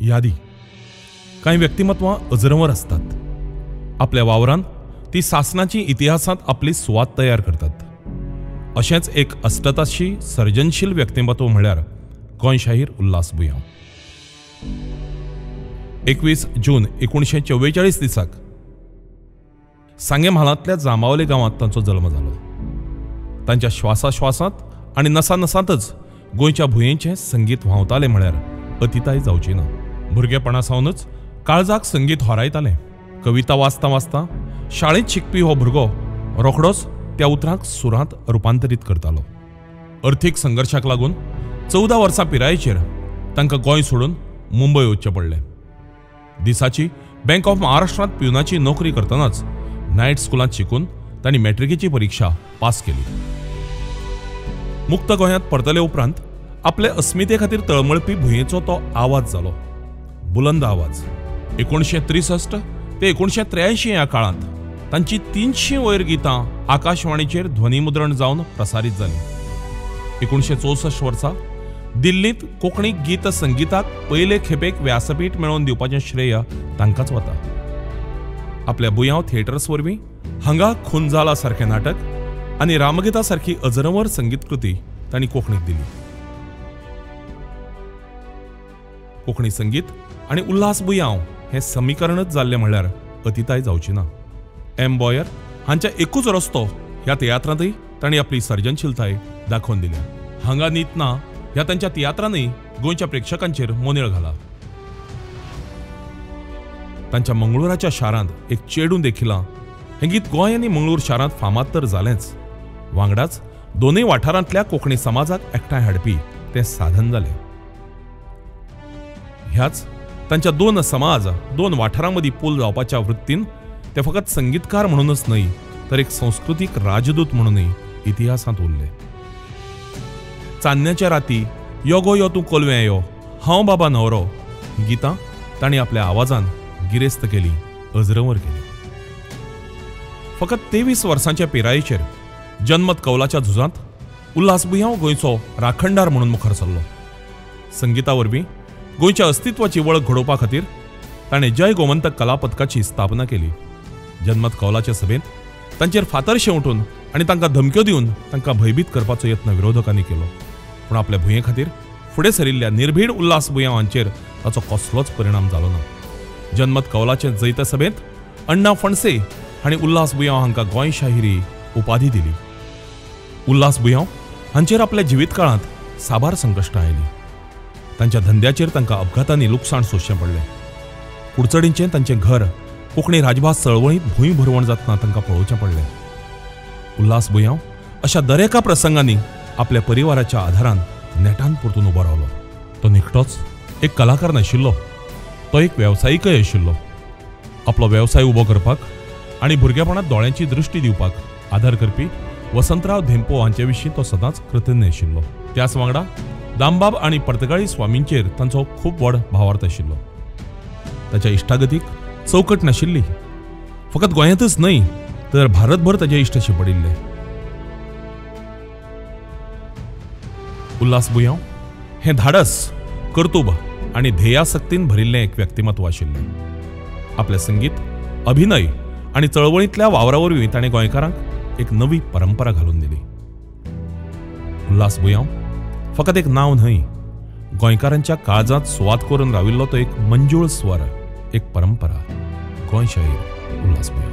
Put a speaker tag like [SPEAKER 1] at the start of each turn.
[SPEAKER 1] यादी. कांय व्यक्तिमत्वां अजरंवर आसतात. आपल्या वावरान ती सासनाची इतिहासांत आपली सुवात तयार करतात. अशेंच एक अष्टताशी सर्जनशील व्यक्तिमत्व म्हळ्यार गोंय शाहीर उल्हास बुयांव. 21 जून 1944 दिसाक सांगे म्हालांतल्या जांबावले गांवांत तांचो जल्म जालो. तांच्या श्वासाश्वासांत आनी नसानसांतच गोंयच्या भुंयेचें संगीत व्हांवतालें म्हळ्यार अतिताय जावची ना. भुरगेपणा सावनच काळजाक संगीत होरायतालें. कविता वाचता वाचता शाळेंत शिकपी हो भुरगो रोखडोच त्या उतरांक सुरांत रुपांतरीत करतालो. अर्थीक संघर्शाक लागून 14 वर्सां पिरायेचेर तांकां गोंय सोडून मुंबय वचचें पडलें. दिसाची बँक ऑफ महाराष्ट्रांत प्युनाची नोकरी करतनाच नायट स्कुलांत शिकून तांणी मॅट्रिकेची परिक्षा पास केली. मुक्त गोंयांत परतले उपरांत आपले अस्मिते खातीर तळमळपी भुंयेचो तो आवाज जालो, बुलंद आवाज. 1963 ते 1983 ह्या काळांत तांची 300 वयर गितां आकाशवाणीचेर ध्वनिमुद्रण जावन प्रसारीत जालीं. 1964 वर्सा दिल्लींत कोंकणी गीत संगीताक पयले खेपेक व्यासपीठ मेळोवन दिवपाचें श्रेय तांकांच वता. आपल्या बुयांव थिएटर्स वरवीं हांगा खून जाला सारकें नाटक आनी रामगीता सारकी अजरंवर संगीतकृती तांणी कोंकणीक दिली. कोंकणी संगीत आनी उल्हास बुयांव हें समीकरणच जाल्लें म्हळ्यार अतिताय जावची ना. एम बॉयर हांच्या एकूच रस्तो ह्या तियात्रांतय तांणी आपली सर्जनशीलताय दाखोवन दिल्या. हांगा नीत ना ह्या तांच्या तियात्रांनी गोंयच्या प्रेक्षकांचेर मोनेळ घाला. तांच्या मंगळूराच्या शारांत एक चेडूं देखिलां हें गीत गोंय आनी मंगळूर शारांत फामाद तर जालेंच, वांगडाच दोनूय वाठारांतल्या कोंकणी समाजाक एकठांय हाडपी तें साधन जालें. ह्याच तांच्या दोन समाज दोन वाठारां मदीं पूल जावपाच्या वृत्तीन ते फकत संगीतकार म्हणूनच न्हय तर एक संस्कृतीक राजदूत म्हणूनय इतिहासांत उरले. चान्न्याच्या राती, यो गो यो तूं कोलवें यो, हांव बाबा न्हवरो गितां तांणी आपल्या आवाजान गिरेस्त केली, अजरंवर केली. फकत 23 वर्सांच्या पिरायेचेर जनमत कौलाच्या झुजांत उल्हास बुयांव गोंयचो राखणदार म्हणून मुखार सरलो. संगीता वरवीं गोंयच्या अस्तित्वाची वळख घडोवपा खातीर ताणें जय गोमंतक कला पथकाची स्थापना केली. जनमत कौलाचे सभेंत तांचेर फातर शेंवटून आनी तांकां धमक्यो दिवन तांकां भंयभीत करपाचो यत्न विरोधकांनी केलो. पूण आपल्या भुंये खातीर फुडें सरिल्ल्या निर्भीड उल्हास बुयांव हांचेर ताचो कसलोच परिणाम जालो ना. जनमत कौलाचे जैत सभेंत अण्णा फणसे हांणी उल्हास बुयांव हांकां गोंय शाहिरी उपाधी दिली. उल्हास बुयांव हांचेर आपल्या जिवीत काळांत साबार संकश्टां आयलीं. तांच्या धंद्याचेर तांकां अपघातांनी लुकसाण सोंसचें पडलें. कुडचडींचें तांचें घर कोंकणी राजभास चळवळींत भूंय भरवण जातना तांकां पळोवचें पडलें. उल्हास बुयांव अशा दरेका प्रसंगांनी आपल्या परिवाराच्या आधारान नेटान परतून उबो रावलो. तो निखटोच एक कलाकार नाशिल्लो, तो एक वेवसायिकय आशिल्लो. आपलो वेवसाय उबो करपाक आनी भुरगेपणांत दोळ्यांची दृश्टी दिवपाक आदार करपी वसंतराव धेंपो हांचे विशीं तो सदांच कृतज्ञ आशिल्लो. त्याच वांगडा दामबाब आनी पर्तगाळी स्वामींचेर तांचो खूब व्हड भावार्थ आशिल्लो. ताच्या इश्टागतीक चौकट नाशिल्ली. फकत गोंयांतच न्हय तर भारतभर ताचे इश्ट शिंपडिल्ले. उल्हास बुयांव हें धाडस, कर्तुब आनी ध्येयासक्तीन भरिल्लें एक व्यक्तिमत्व आशिल्लें. आपलें संगीत, अभिनय आनी चळवळींतल्या वावरा वरवीं ताणें गोंयकारांक एक नवी परंपरा घालून दिली. उल्हास बुयांव फकत एक नांव न्हय, गोंयकारांच्या काळजांत सुवात करून राविल्लो तो एक मंजूळ स्वर, एक परंपरा. गोंय शाहीर उल्हास बुयांव.